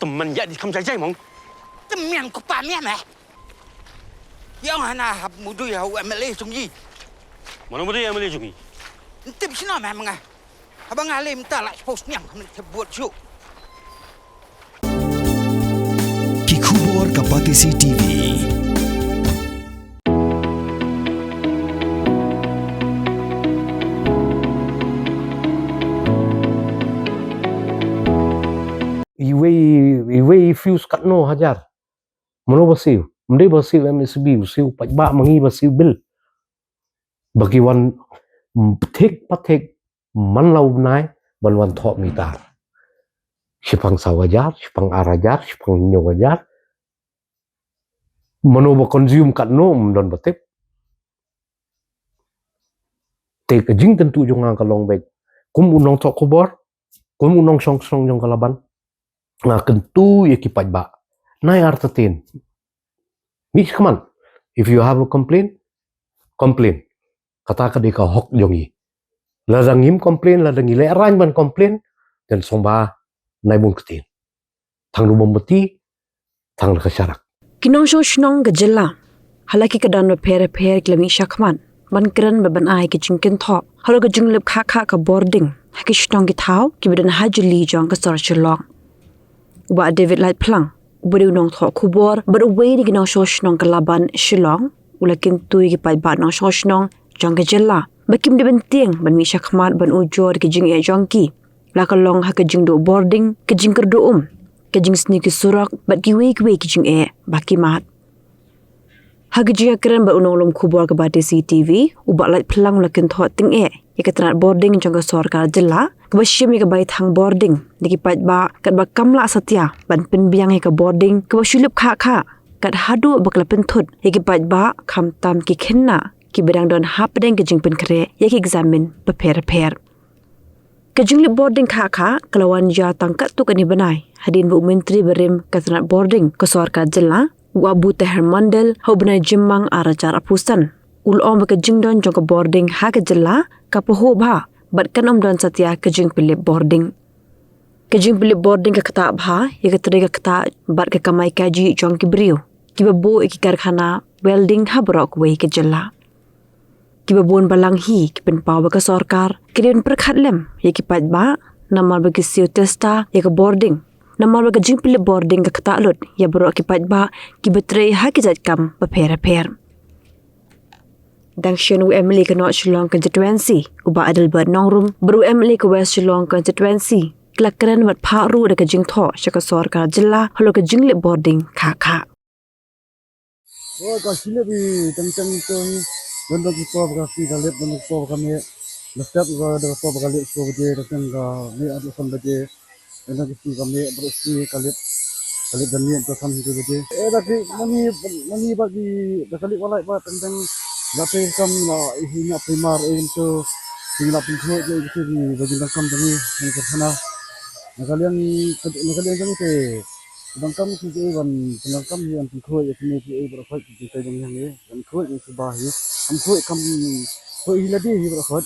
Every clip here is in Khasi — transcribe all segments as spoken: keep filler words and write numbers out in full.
Tymmen ïa di kham jai jai mong. Tymmen ko pa mian eh. Ïa nga na hap mudui ha u M L A jong i. Mano mudui M L A jong i? Ntip sino meh menga. Haba nga lem ta la post niang khamit te buat ju. Ki khubor ka Batesi T V. Iwei iwei fuse katno hajar. Mano ba siew? Mdei ba siew M S B, u siew paidbah, mangi ba siew bill. Ba ki wan, mm, thik pa thik man la u bnai ban wan thoh mitar. Shipang saw hajar, shipang ar hajar, shipang hynñiew hajar. Mano ba consume katno ym don ba tip. Te ka jingkyntu jong nga ka long beit, kum u nongthoh khubor, kum u nongshong shnong jong ka Laban, nga kyntu ïa ki paidbah. Nai artatien. Mih shakhmat. If you have a complaint, complain. Kata ka dei ka hok jong i. Lada ngim complain, lada ngi lehraiñ ban complain, then sngewbha nai bun ktien. Tang da u mombati, tang da ka sharak. Ki nongshong shnong ka jylla ha la ki kyrdan bapher bapher ki la mih shakhmat ban kren bad ban ai ki jingkynthoh halor ka jinglip khah khah ka bording ha ki shnong ki thaw kiba don ha jylliew jong ka sor Shillong. U Bah David Laitphlang, uba dei u nongthoh khubor bad uwei na ki nongshong shnong ka Laban Shillong, u la kyntu ïa ki paidbah nongshong shnong jong ka jylla ba kim dei ban tieng ban mih shakhmat ban ujor ki jingeh jong ki, la ka long ha ka jingduh bording, ka jingkyrduh um, ka jingsniew ki surok bad kiwei kiwei ki jingeh ba ki mad. Ha ka jingïakren bad u nonglum khubor ka Batesi T V, u Bah Laitphlang u la kynthoh tyngeh ïa ka tnat bording jong ka sorkar jylla kaba shim ïa ka baithang bording na ki paidbah katba kam lah satia ban pynbiang ïa ka bording kaba shu lip khah khah, kat haduh ba ka la pynthut ïa ki paidbah khamtam ki khynnah kiba dang don hapdeng ka jingpynkhreh ïa ki eksamin bapher bapher. Ka jinglip bording khah khah ka la wan jia tang katto katne bnai hadien ba u Myntri barim ka tnat bording ka sorkar jylla, u Abu Taher Mondal, ha u bnai Jymmang ar hajar arphew san, u la ong ba ka jingdon jong ka bording ha ka jylla ka pahuh bha bad kan ym don satia ka jingpynlip bording. Ka jingpynlip bording ka ktah bha ïa ka trei ka ktah bad ka kamai kajih jong ki briew kiba buh ïa ki karkhana welding ha baroh kawei ka jylla. Kiba bun balang hi ki pynpaw ba ka sorkar ka dei ban pyrkhat lem ïa ki paidbah namar ba ki siew testa ïa ka bording, namar ba ka jingpynlip bording ka ktah lut ïa baroh ki paidbah kiba trei ha ki jait kam bapher bapher. Dang shen u M L A ka North Shillong Constituency, u Bah Adelbert Nongrum, bad u M L A ka West Shillong Constituency, ki la kren bad phah ruh da ka jingthoh sha ka sorkar jylla halor ka jinglip bording khah khah. O, ka slip i teng teng to hi. Don don ki por ka phi ka lip, don don ki por ka mih. Da step ka, da ka por ka lip, ko baje, da teng ka mih, at san baje. Don don ki phi ka mih, bro, phi ka lip. Ka lip da mih to san ki baje. Eh, da ki mani, mani ba ki, da ka lip walai ba teng teng. Da pe kam la i hi nya primar, eh, to. Sing la pun thot je ki, ba jin dang kam dang ni, ni ka sana. Na ka liang, na ka liang dang te. Dang kam ki, eh, ban, dang kam hi ban pun thot, eh, ki, eh, bro, khoi ki, ki, dang yang, eh. Kam khoi, eh, suba hi. Kam khoi, kam khoi hi ladi hi, bro, khoi.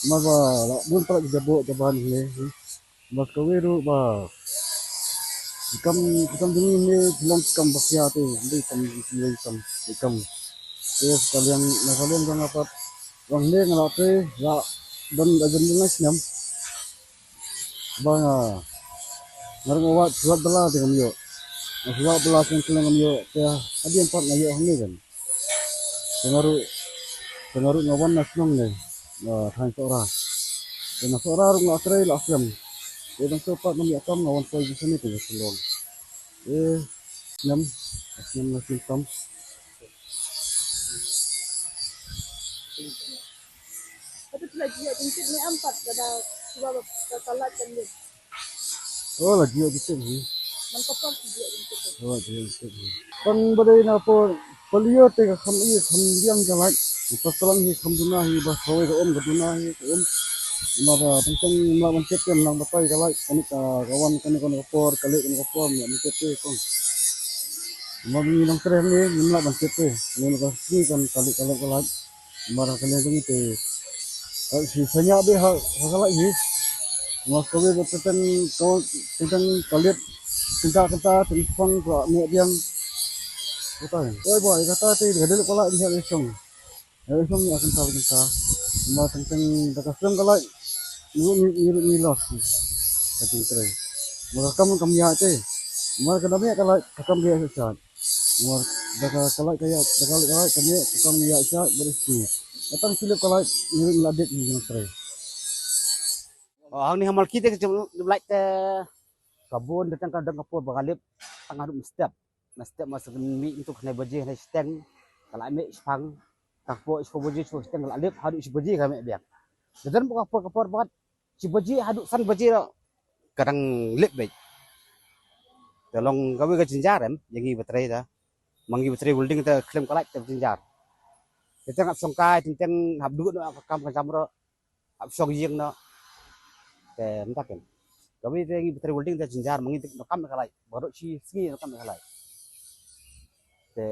Ma ba, la, bun pra ki jabo, jaban hi, eh. Bas ka weru ba. Kam, kam ding ni, long kam ba sia tu, ni kam, ni kam, ni kam. Terus kalian, na kalian bang apa? Bang ni ngala tu, la, dan ajan ni snem. Bang, ah, ngarang awak suat bela dengan yo. Suat bela sing kelang yo, ya, ada empat ngayo ni kan. Tengaru, tengaru ngawan na shnong ne, na thaiñ Sohra. Te na Sohra ruh nga trei la slem. Te dang soh pat ngam ïa kam ngawan poi bisen ne te Shillong. Eh, snem, snem na snem kam. Tapi pula jia jingkit ne ampat kada suba ba ka kalat kan ni. Oh, la jia jingkit ni. Man ka pang jia jingkit. Oh, jia jingkit ni. Pang badai na po, polio te ka kham i, kham liang ka lait. Pas kalang hi kham duna hi, ba sawai ka om ka duna hi, ka om. Ma ba teng teng ma ban kit kan lang batai ka lait, kani ka kawan, kani ka por, kali kani ka por, ma ban kit te kong. Ma ni lang treh ni, ni la ban kit te. Ni ka sni kan kali kali ka lait. Mara kalian jong te. Ka si sanya be ha, ha kala hi. Mas kawe ba teng, teng kalit. Kynta kynta te i pang ka me biang. Kata. Oi boy, kata te ka dei ka light ni ha shong. Ha shong ni kynta kynta. Ma teng teng da ka shong ka light. Ni ni ni ni los. Ka ting trai. Ma ka kam kam ya te. Ma ka da me ka light ka kam ya sa. Ma da ka ka light ka ya da ka light ka me ka kam ya sa. Beri si. Datang silip ka light ni la dek ni trai. Oh, hang ni hamal kita ke light te. Ka bun datang ka dang ka por ba ka lip tang haduh mynstep. Mynstep masa ka mih ntu ka nai baje nai shiteng ka la mih shipang. Ka por shipang baje shipang shiteng ka la lip haduh shi baje ka mih biang. Datang ka por ka por ba shi baje haduh san baje ro ka dang lip bej. Te long ka wei ka jinjar em, ïa ngi ba trei ta. Ma ngi ba trei welding ta khlem ka light ta jinjar. Te teng hap shong kai, teng teng hap duh noh ka kam ka jam ro. Hap shong ïing noh. Te mynta ken. Kawei te ngi ba trei welding te jinjar ma ngi te kam ka light. Baroh shi sngi kam ka light. Te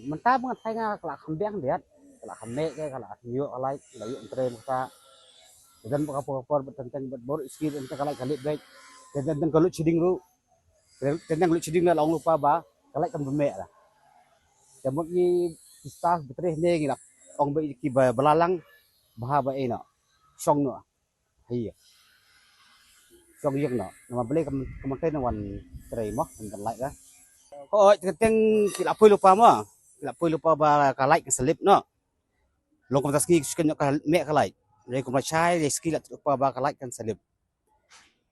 mynta ba nga thai nga ka la kham biang diat. Ka la kham meh ke, ka la kham ïoh ka light, la ïoh trei mynta. Te dan ba ka por ka por ba teng teng ba baroh shi sngi te ka light ka lip bek. Te dan dan ka lut shading ruh. Te dan ka lut shading la ong lypa ba ka light kam ba meh la. Te mut ngi ki staff ba trei ne ngi la ong ba ki ba balalang ba ha ba ei noh. Shong noh. Hi. Shong ïing noh. Namar balei kam kam trei na wan trei mo, kan kan light ka. Hooid, teng teng ki la poi lypa mo. Ki la poi lypa ba ka light kan slip noh. Long kumta sngi ki shu kan ka meh ka light. Dei kumta shai, dei sngi la tip lypa ba ka light kan slip.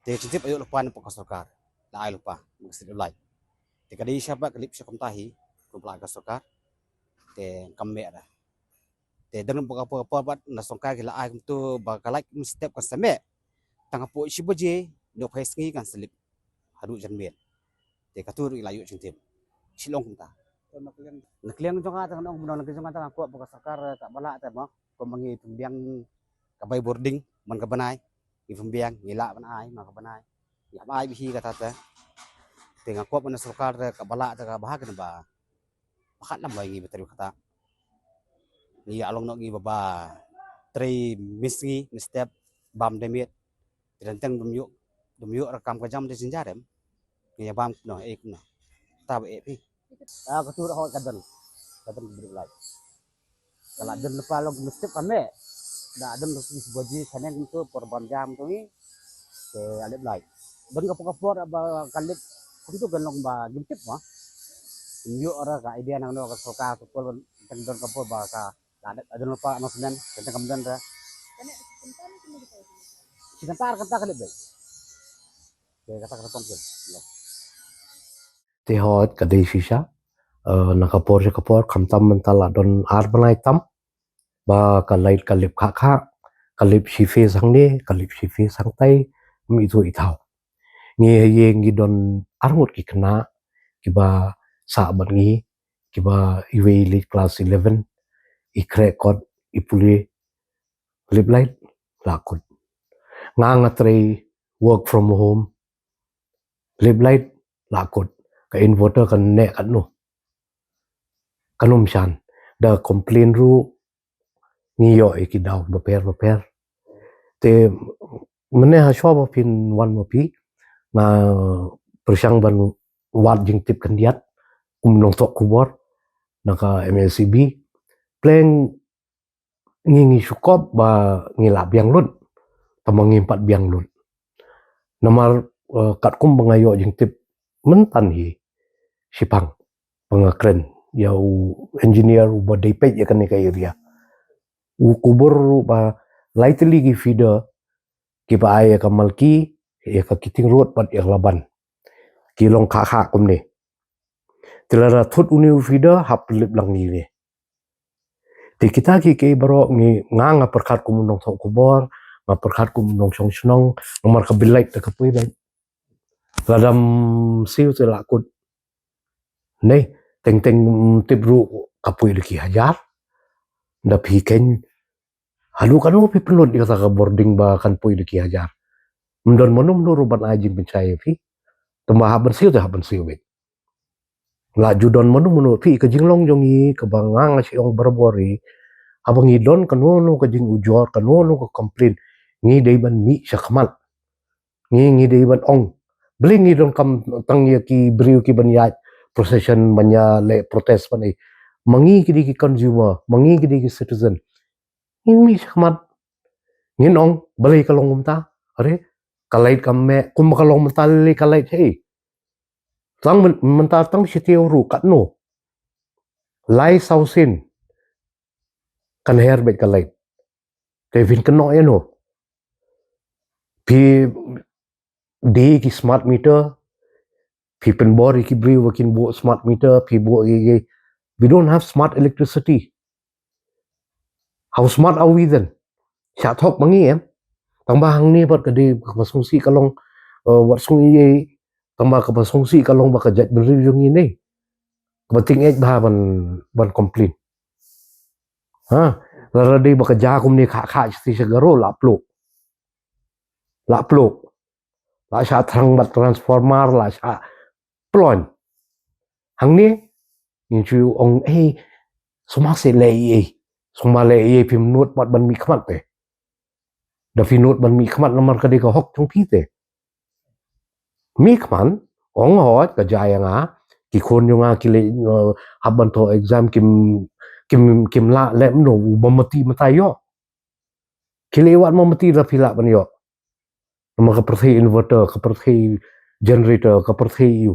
Te jingtip ayu lypa na pok ka sorkar. La ai lypa, ka slip light. Te ka dei sha ba ka lip sha kumta hi, kumta ka sorkar. Te kam meh da. Te dang ba ka por ka por bad na sorkar ki la ai kumtu ba ka light mynstep kan sa meh. Tang hapoh shi baje, nop hai sngi kan slip. Haduh janmiet. Te katu ruh i la ïoh jingtip. Shi long kumta. Na kliang jong nga tang ong kumno na kliang jong nga tang kwah ba ka sorkar ka ba lah te mo. Ko ma ngi pynbiang ka bai bording man ka bnai. Ngi pynbiang ngi lah ban ai man ka bnai. Ngi hap ai bhi kata te. Te nga kwah ba na sorkar te ka ba lah te ka ba ha ka ba. Ba khat lam ba ngi ba trei kata. Ngi ïa long noh ngi ba ba trei mis ngi mynstep bam demiet. Te teng teng dum ïoh dum ïoh rakam ka jam te jinjar em. Ngi ïa bam kumno eh kumno. Ta ba eh phi. Ah, ka tur hoi ka don. Ka don ka brik lai. Ka la don lypa long mynstep ka meh. Da don lypa shi baje shaneng kumtu por ban jam tu ngi. Te alip lai. Don ka por ka por ba ka lip kumtu kan long ba ngim tip ma. Ngim ïoh ra ka idea nangno ka sorkar ka por teng don ka por ba ka la don lypa announcement teng kam don ra. Shi kynta ar kynta ka lip dei. Te kata ka tong ke. Te hooid ka dei shisha. Eh, na ka por sha ka por khamtam mynta la don ar bnai tam. Ba ka light ka lip kha kha, ka lip shi phase hangne, ka lip shi phase hangtai, mi tu i thaw. Ngi ha ïing ngi don ar ngut ki khynnah, kiba sah bad ngi, kiba iwei i leit class eleven, i khreh kot, i pule, lip light, la kut. Nga nga trei work from home, lip light, la kut. Ka inverter kan neh katno. Kan ym shan. Da complain ruh ngi ïoh ïa ki daw bapher bapher. Te mynne ha shuwa ba phin wan ma phi nga pyrshang ban wad jingtip khyndiat kum nongthoh khubor na ka M S C B. Pleng ngi ngi shu kop ba ngi lah biang lut. Tangba ngim pat biang lut. Namar, eh, katkum ba nga ïoh jingtip mynta hi shipang ba nga kren ïa u engineer uba dei peit ïa kane ka area. U kubur ruh ba lai tylli ki feeder kiba ai ïa ka Malki, ïa ka Keating Road bad ïa ka Laban. Ki long kha kha kumne. Te lada thut une u feeder hap lip lang ïa une. Te kita kiei kiei baroh ngi, nga nga pyrkhat kum u nongthoh khubor, nga pyrkhat kum u nongshong shnong, namar ka bill light te ka poi bad. Lada ym siew te la kut. Nei, teng teng tip ruh ka poi da ki hajar. Da phi khein. Haduh katno phi pynlut ïa kata ka bording ba kan poi da ki hajar. Ym don mano mano ruh ban ai jingpynshai ïa phi. Tangba hap ban siew te hap ban siew beit. La ju don mano mano phi, ka jinglong jong ngi kaba nga nga shu ong barabor hi. Haba ngi don kano kano ka jingujor, kano kano ka complain, ngi dei ban mih sha khmat. Ngi ngi dei ban ong Balei ngi donkam tang ïa ki briew ki ban ïaid procession, ban ïa leh protest, ban ei? Ma ngi ki dei ki consumer, ma ngi ki dei ki citizen. Ngin mih shakhmat, ngin ong balei ka long kumta. Are, ka light kam mih, kumba ka long mynta lei ka light hi. Tang myn-, mynta tang shi taïew ruh katno, lai saw sien kan her beit ka light. Te phin kynnoh ïano? Phi die ki smart meter, phi pynbor ïa ki briew ba kin buh smart meter, phi buh ïa, ïa. We don't have smart electricity. How smart are we then? Shah thok ma ngi, em? Tang ba hangne pat ka dei kaba sngewsih ka long, eh, wat sngew ïa, tang ba kaba sngewsih ka long ba ka jaitbynriew jong ngi ne kaba tyngeh bha ban, ban complain. Ha, lada dei ba ka jia kumne, kha, kha shisha Garo la pluh. La pluh. La shah thrang bad transformer, la shah ploin. Hangne ngin shu ong, eh, sngewbha seh leh ei ei. Sngewbha leh ei ei, phim nud pat ban mih khmat te. Da phi nud ban mih khmat namar ka dei ka hok jong phi te. Mih khmat, ong hooid ka jia ïa nga, ki khun jong nga ki leh, eh, hap ban thoh exam, kim, kim, kim lah leh kumno, u ba mati mynta ïoh. Ki leh wat ma mati, da phi lah ban ïoh. Namar ka pyrthei inverter, ka pyrthei generator, ka pyrthei ïu.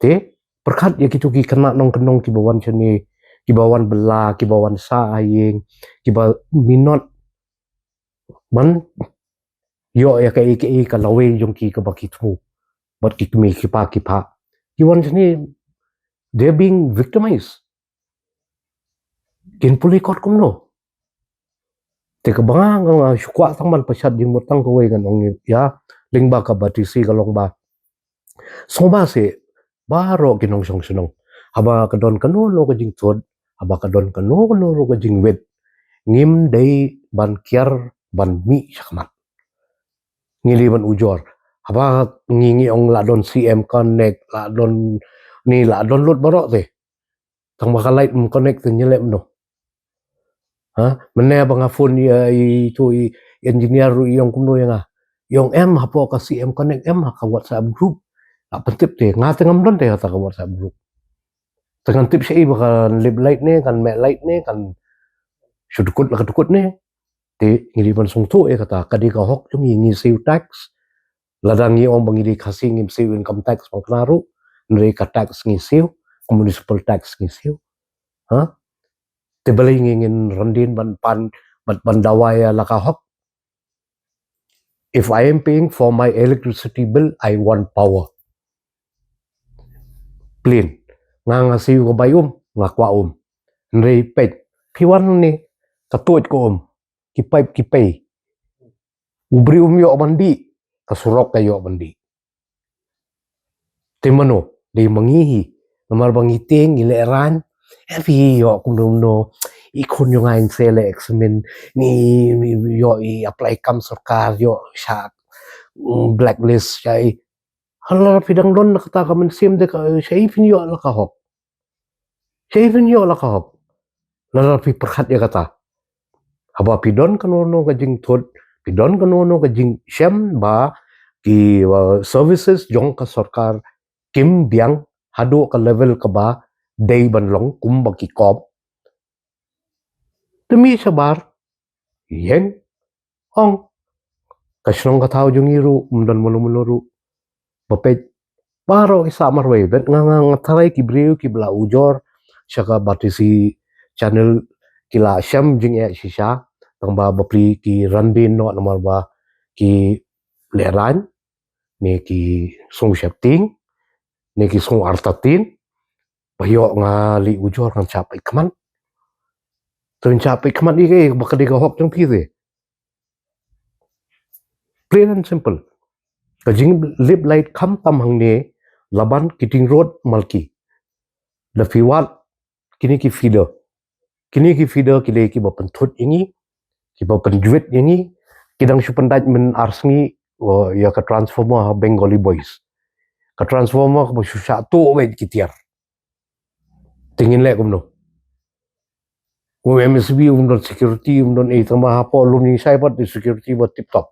Te pyrkhat ïa kito ki khynnah nongkyndong kiba wan shane, kiba wan bylla, kiba wan sah ha ïing, kiba minot ban ïoh ïa kaei kaei ka lawei jong ki kaba ki thmu bad ki kmie ki kpa ki phah. Ki wan shane, they're being victimized. Kin pule kot kumno? Te kaba nga, nga, nga shu kwah tang ban pynshad jingmut tang kawei, ngan ong ïa, lyngba ka Batesi ka long ba, sngewbha seh baroh ki nongshong shnong, haba ka don kano kano ka jingthut, haba ka don kano kano ruh ka jingwit, ngim dei ban kiar ban mih shakhmat. Ngi dei ban ujor. Haba ngi, ngi ong la don C M Connect, la don ni, la don lut baroh te. Tang ba ka light ym connect te ngi leh kumno? Ha? Mynne ba nga phone ïa i, tu i engineer ruh, i ong kumno ïa nga. I ong em hapoh ka C M Connect, em ha ka WhatsApp group. La pyntip te, nga te ngam don te ha ka WhatsApp group. Te ngan tip shaei ba kan lip light ne, kan meh light ne, kan shu dkut la ka dkut ne. Te ngi dei ban sngewthuh ïa kata, ka dei ka hok jong ngi, ngi siew tax. Lada ngi ong ba ngi dei Khasi, ngim siew income tax, bang kena ruh, hynrei ka tax ngi siew, ka municipal tax ngi siew. Ha? Te balei ngi ngin ryndin ban pan, ban, ban dawa ïa la ka hok? If I am paying for my electricity bill, I want power. Plain. Nga, nga siew ka bai um, nga kwah um. Hynrei peit, phi wan ne, ka tuid ka um, ki paip ki pei. U briew um ïoh ban dih, ka surok ka ïoh ban dih. Te mano, dei ma ngi hi. Namar ba ngi tieng, ngi lehraiñ. Eh, phi ïoh kumno kumno, i khun jong nga in se leh examine, ngi, ngi ïoh i apply kam sorkar, ïoh shah, mm, blacklist, shaei. Hala phi dang don kata ka mynsiem de, ka shaei phin ïoh la ka hok. Shaei phin ïoh la ka hok? Lada phi pyrkhat ïa kata. Haba phi don kano kano ka jingthut, phi don kano kano ka jingshem ba ki, uh, services jong ka sorkar kim biang haduh ka level kaba dei ban long kumba ki kop. Te mih shabar, ïeng, ong. Ka shnong ka thaw jong ngi ruh, ym don mano mano ruh. Ba peit, baroh ki sah marwei, bad nga, nga, nga tharai ki briew kiba la ujor sha ka Batesi channel ki la shem jingeh shisha, tang ba bapli ki ryndin noh namar ba ki lehraiñ, ne ki sngew sheptieng, ne ki sngew artatien, ba ïoh nga leit ujor ngan shah peit khmat. To ngan shah peit khmat ïa kaei ba ka dei ka hok jong phi te. Plain and simple. Ka jinglip light khamtam hangne, Laban, Kiting Road, Malki. Da phi wad kine ki feeder. Kine ki feeder ki dei kiba pynthut ïa ngi, kiba pynjwit ïa ngi, ki dang shu pyndait myn ar sngi, oh, ïa ka transformer ha Bengali Boys. Ka transformer kaba shu shah tuh beit ki tiar. Te ngin leh kumno? U M S B um don security, um don ei, tang ba hapoh lum jingshai pat dei security ba tip top.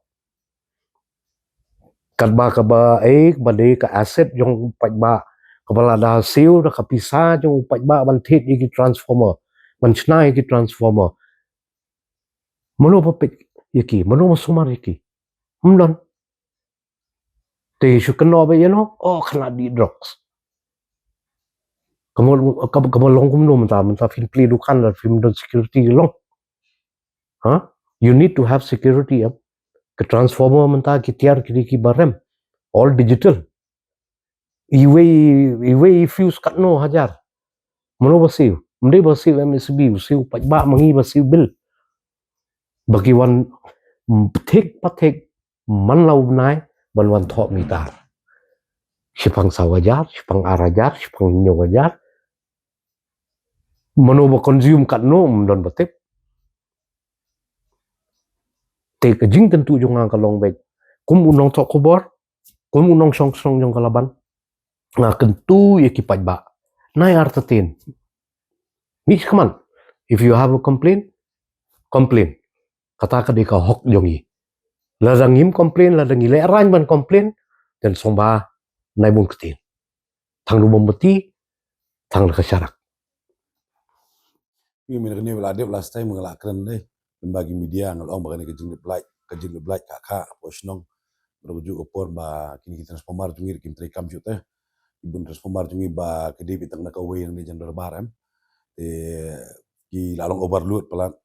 Katba kaba, eh, kaba dei ka asset jong u paidbah, kaba lada siew da ka pisa jong u paidbah ban thied ïa ki transformer, ban shna ïa ki transformer. Mano ba peit ïa ki, mano ba sumar ïa ki? Ym don. Te shu kynnoh ba ïa no, oh, kane dei drugs. Ka mut, ka, ka mut long kumno mynta, mynta phin plie dukan lada phim don security long. Ha? You need to have security, em. Ka transformer mynta ki tiar ki dei kiba rem. All digital. Iwei, iwei i fuse katno hajar. Mano ba siew? Ym dei ba siew M S B, u siew paidbah, ma ngi ba siew bill. Ba ki wan, mm, thik pa thik, man la u bnai, ban wan thoh mitar. Shipang saw hajar, shipang ar hajar, shipang hynñiew hajar. Mano ba consume katno, ym don ba tip. Te ka jingkyntu jong nga ka long beit, kum u nongthoh khubor, kum u nongshong shnong jong ka Laban, nga kyntu ïa ki paidbah. Nai artatien. Mih khmat. If you have a complaint, complain. Kata ka dei ka hok jong ngi. Lada ngim complain, lada ngi lehraiñ ban complain, then sngewbha nai bun ktien. Tang da u mombati, tang da ka sharak. Ngi mynta kane ba la dep last time nga la kren dei. Lem bad ki media nga la ong ba kane ka jinglip light, ka jinglip light ka kha hapoh shnong. Bad ka juh ka por ba kine ki transformer jong ngi kim trei kam shuh te. Ki bun transformer jong ngi ba ka dei beit tang na kawei hangne jan dorbar em. Te ki la long overload palat.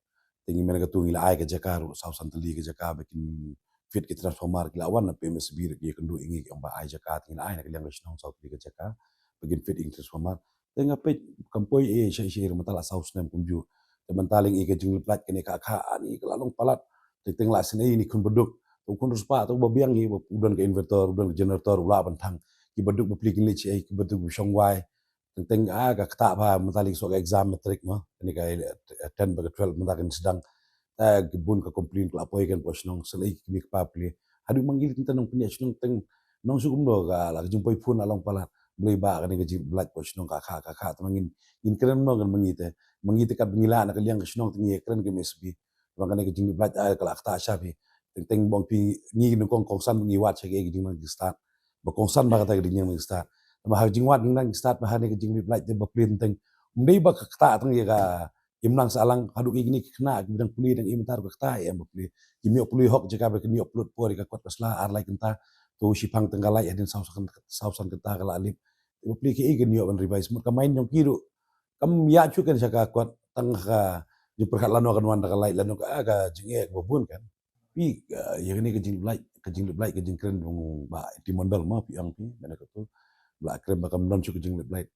Te ngi mynta katu ngi la ai ka jaka ruh saw san tylli ka jaka ba kin fit ki transformer, ki la wan na P M S B ruh ki ïakynduh ïa ngi, ki ong ba ai jaka, te ngi la ai na ka liang ka shnong saw tylli ka jaka ba kin fit ïa ki transformer. Te nga peit kam poi ei ei sha ei ei ruh mynta la saw snem kumjuh. Te mynta leng ïa ka jinglip light kane ka kha ani ka la long palat. Te teng la sngewsih ïa i khun baduk, te u khun riewspah te uba biang hi, ba u don ka inverter, u don ka generator, u lah ban thang. Ki baduk bapli kin leit shaei, ki baduk ba shong wai. Teng teng, ah, ka ktah ba mynta leng shuh ka exam matric mo, kane ka, eh, ten bad ka twelve mynta kin sdang. Eh, ki bun ka complain ka la poi kan hapoh shnong, sngewsih ïa ki kmie kpa pli. Haduh ma ngi lei teng teng nongpynïaid shnong teng, nong shu kumno ka la ka jingpoi phone la long palat. Balei ba kane ka jinglip light hapoh shnong ka kha, ka kha, te ma ngin, ngin kren mo kan ma ngi te. Ma ngi te kat ba ngi la na ka liang ka shnong te ngi kren ka M S B. Ba kane ka jinglip light, ah, ka la ktah sha phi. Teng teng ba ong phi ngi nyngkong kongsan ba ngi wad sha ki, ki jingnang ki stad. Ba kongsan ba kata ka jingnang ki stad. Ba ha ka jingwad jingnang ki stad ba ha kane ka jinglip light te bapli teng teng. Ym dei ba ka ktah tang ïa ka imlang sahlang, haduh ïa kine ki khynnah kiba dang pule dang im mynta ruh ka ktah ïa em bapli. Kim ïoh pule hok jaka ba kin ïoh pynlut por ïa ka kot ka sla ar lai kynta. To shipang tang ka light hadien saw san, saw san kynta ka la lip. Bapli kiei kin ïoh ban revise mut ka mind jong ki ruh. Kam ïa shu kan sha ka kot tang ha ka jingpyrkhat lano kan wan da ka light lano ka, ah, ka jingeh kaba bun kan. Phi, ah, ïa kane ka jinglip light, ka jinglip light, ka jingkren jong Bah Timon Dal ma phi ong phi, mynta katu. Ba la kren ba kam don shuh ka jinglip light.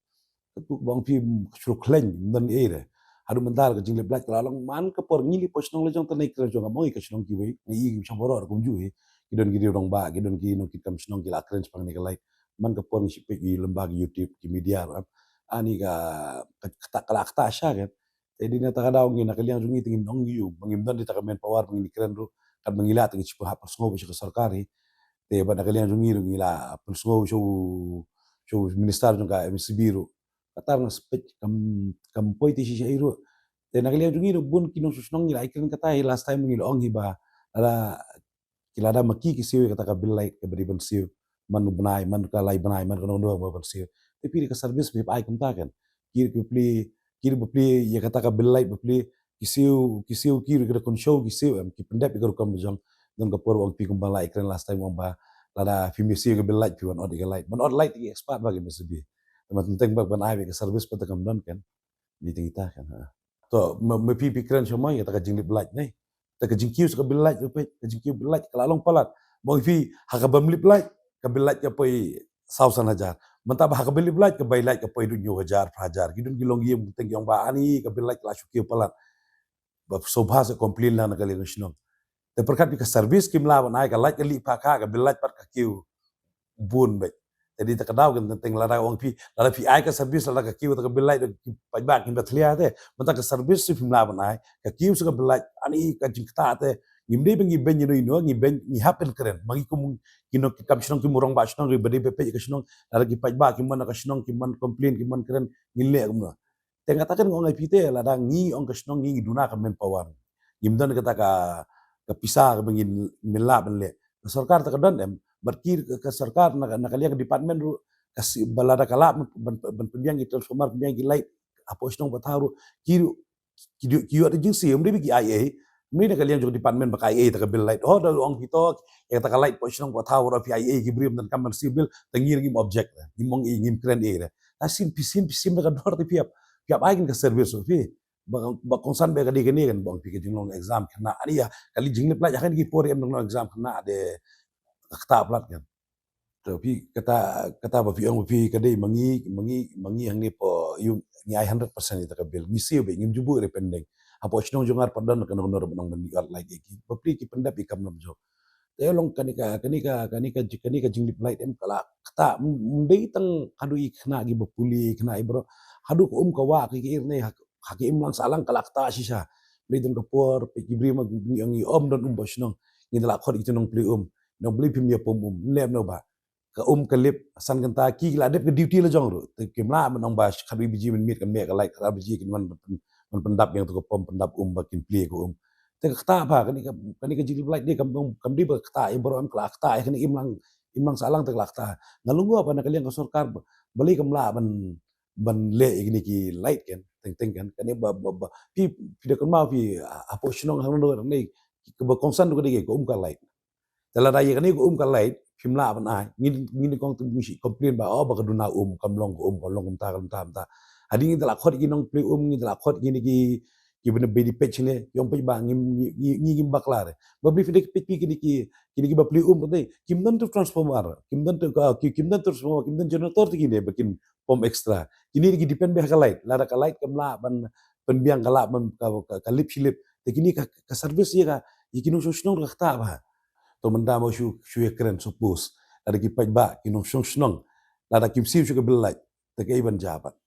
Katu ba ong phi shu khlaiñ, ym don ei ei re. Haduh mynta ka jinglip light ka la long man ka por ngi lei hapoh shnong la jong tang ngi kren jong ka mong ïa ka shnong kiwei, ngi i ki shnong baroh kumjuh hi. Ki don ki riew rangbah, ki don ki nongkitkam shnong ki la kren shaphang kane ka light. Man ka por ngi shu peit ïa lem bad ki YouTube, ki media ruh. Ani ka, ka, ka, ka la ktah sha kan. Te dei na kata ka daw ngi na ka liang jong ngi te ngin ong ïa u ba ngim don dei kata ka manpower ba ngin kren ruh, kat ba ngi lah te ngi shu hap pynsngew bad sha ka sorkar hi. Te bad na ka liang jong ngi ruh ngi lah pynsngew sha u, sha u minister jong ka M S B ruh. Kata nga spek kam, kam poi te shisha ei ruh. Te na ka liang jong ngi ruh bun ki nongshong shnong ngi lah kren kata hi last time ngi la ong hi ba lada ki lada ma ki ki siew ïa kata ka bill light kaba dei ban siew man u bnai, man ka lai bnai, man ka nongdor ba ban siew. Te phi dei ka service phi ai kumta kan. Ki ki pli, ki ba pli ïa kata ka bill light ba pli ki siew, ki siew ki ruh ki da kynshew ki siew em, ki pyndep ïa ka rukom ba jong. Don ka por ong phi kumba la ïa kren last time ong ba lada phi me siew ka bill light phi wan ot ïa ka light. Ban ot light ki expert ba ki M S B. Te ma teng teng ba ban ai ïa ka service pat te kam don kan. Dei tang ita kan. Ha. To, ma, ma phi phi kren sha mai, kata ka jinglip light ne. Te ka jingkiew sha ka bill light ruh peit, ka jingkiew bill light ka la long palat. Ba ong phi ha kaba ym lip light, ka bill light ka poi saw san hajar. Mynta ba ha kaba lip light, ka bai light ka poi haduh hynñiew hajar, phra hajar. Ki don ki longïing teng ki ong ba ani ka bill light ka la shu kiew palat. Ba sngewbha sa complain lang na ka liang ka shnong. Te pyrkhat phi ka service kim lah ban ai, ka light ka lih pha kha, ka bill light pat ka kiew bun beit. Te dei ta ka daw kan teng lada ong phi, lada phi ai ka service lada ka kiew ta ka bill light, ki paidbah kin ba thlia te. Mynta ka service shu phim lah ban ai, ka kiew sha ka bill light, ani ka jingktah te. Ngim dei ba ngi beiñ ïano ïano, ngi beiñ, ngi hap ban kren. Ma ngi kum ki nongkitkam shnong, ki rangbah shnong, ki ba dei ba peit ka shnong, lada ki paidbah ki mon ka shnong, ki mon complain, ki mon kren, ngin leh kumno. Te nga ta kan nga ong ïa phi te, lada ngi ong ka shnong ngi, ngi duna ka manpower. Ngim don kata ka, ka pisa kaba ngin, ngin lah ban leh. Ka sorkar ta ka don em, Bad ki ka, ka sorkar na, na ka liang ka department ruh ka siew ba lada ka lah ban, ban pynbiang ki transformer, pynbiang ki light hapoh shnong pathaw ruh ki ruh ki ïoh, ki ïoh da jingsiew, ym dei ba ki ai ei. Ym dei na ka liang jong ka department ba ka ai ei ïa kata ka bill light. Oh, da ong phi to, ïa kata ka light hapoh shnong pathaw ruh phi ai ei, ki briew ym donkam ban siew bill, te ngi ruh ngim object, ngim ong ei, ngim kren ei. Te sien phi, sien phi, sien da ka dor te phi ap, phi ap ai kane ka service ruh phi. Ba, ba kongsan ba ka dei kane kan ba ong phi ka jinglong exam khynnah. Ani ïa ka jinglip light ha kine ki por em, jinglong exam khynnah de ka ktah palat kan. Te phi kata, kata ba phi ong ba phi ka dei ma ngi, ma ngi, ma ngi hangne hapoh ïew ngi ai hundred percent ïa kata ka bill. Ngi siew beit, ngim ju buh re pending. Hapoh shnong jong nga ruh pat don kano kano ruh ba nang ban ïoh light ïa ki. Bapli ki pyndep ïa ka kam lam jong. Te long kane ka, kane ka, kane ka, kane ka jinglip light em ka la ktah, ym, ym dei tang haduh ïa ki khynnah kiba pule, khynnah ïa baroh. Haduh ka um ka wah, ka, ka ir ne ha, ha ka imlang sahlang ka la ktah shisha. Ym dei tang ka por, peit ki briew ma ngi ong ngi ym don um hapoh shnong. Ngi da la khot ïa ki nongplie um. Nongplie phim ïa pom um, ym leh noh ba. Ka um ka lip, san kynta ki la dep ka duty la jong ruh. Te kim lah ban ong ba khatwei baje mynmiet kan meh ka light, khatar baje kin wan ban pyn-, ban pyndap ïa kata ka pom pyndap um ba kin plie ka um. Te ka ktah ba, kane ka, kane ka jinglip light de kam, kam dei ba ka ktah ïa baroh em, ka la ktah ïa kane imlang, imlang sahlang te ka la ktah. Nga lyngngoh ba na ka liang ka sorkar ba, balei kam lah ban, ban leh ïa kine ki light kan, teng teng kan. Kane ba, ba, ba, phi, phi da kynmaw phi, ah, hapoh shnong hangne, hangne, kaba kongsan ruh ka dei ka um ka light. Te lada ïa kane ka um ka light, phim lah ban ai, ngi, ngi nyngkong te ngi shu complain ba, oh, ba ka duna um, kam long ka um, kam long kumta, kumta, kumta. Hadien ngi da la khot ki nongplie um, ngi da la khot kine ki, kiba na beit peit shane, ki ong peit ba ngi, ngi, ngi, ngi ngim bakla re. Bapli phi dei peit phi kine ki, kine kiba plie um te, kim don tu transformer, kim don tu ka, ki, kim don tu transformer, kim don generator te kine ba kin pom extra. Kine ki depend beit ha ka light. Lada ka light kam lah ban pynbiang, ka lah ban ka, ka, ka lip shi lip. Te kine ka, ka service ïa ka, ïa ki nongshong shnong ka ktah ba. To mynta mo shu, shu ïa kren, suppose lada ki paidbah, ki nongshong shnong, lada kim siew shuh ka bill light, te kaei ban jia pat?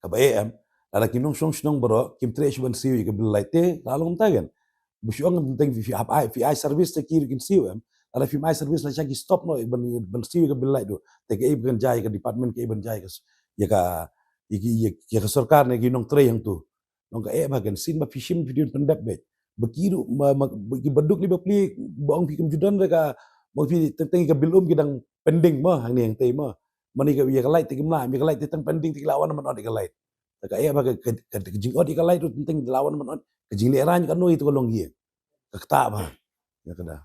Kaba eh em, lada ki nongshong shnong baroh kim treh shuh ban siew ïa ka bill light te, la long kumta kan. Ba shu ong teng phi, phi ap ai, phi ai service te ki ruh kin siew em. Lada phim ai service la sha ki stop noh ban, ban siew ïa ka bill light ruh. Te kaei ban jia ïa ka department, kaei ban jia ïa ka, ïa ka, ïa ki, ïa, ïa ka sorkar ne ki nongtrei hangtu. Nong ka eh ba kan sien ba phi shim phi dei ban pyndep beit. Ba ki ruh ma, ma, ba ki baduk li bapli ba ong phi kam ju don re ka, ba ong phi teng teng ka bill um ki dang pending mo hangne hangtei mo. Mane ka ïa ka light te kim lah, ïa ka light te tang pending te ki la wan man ot ïa ka light. Te ka eh ba ka, ka, ka, ka jingot ïa ka light ruh teng teng ki la wan man ot. Ka jingleh rang ka noi te ka long ïa. Ka ktah ba. Ïa ka da.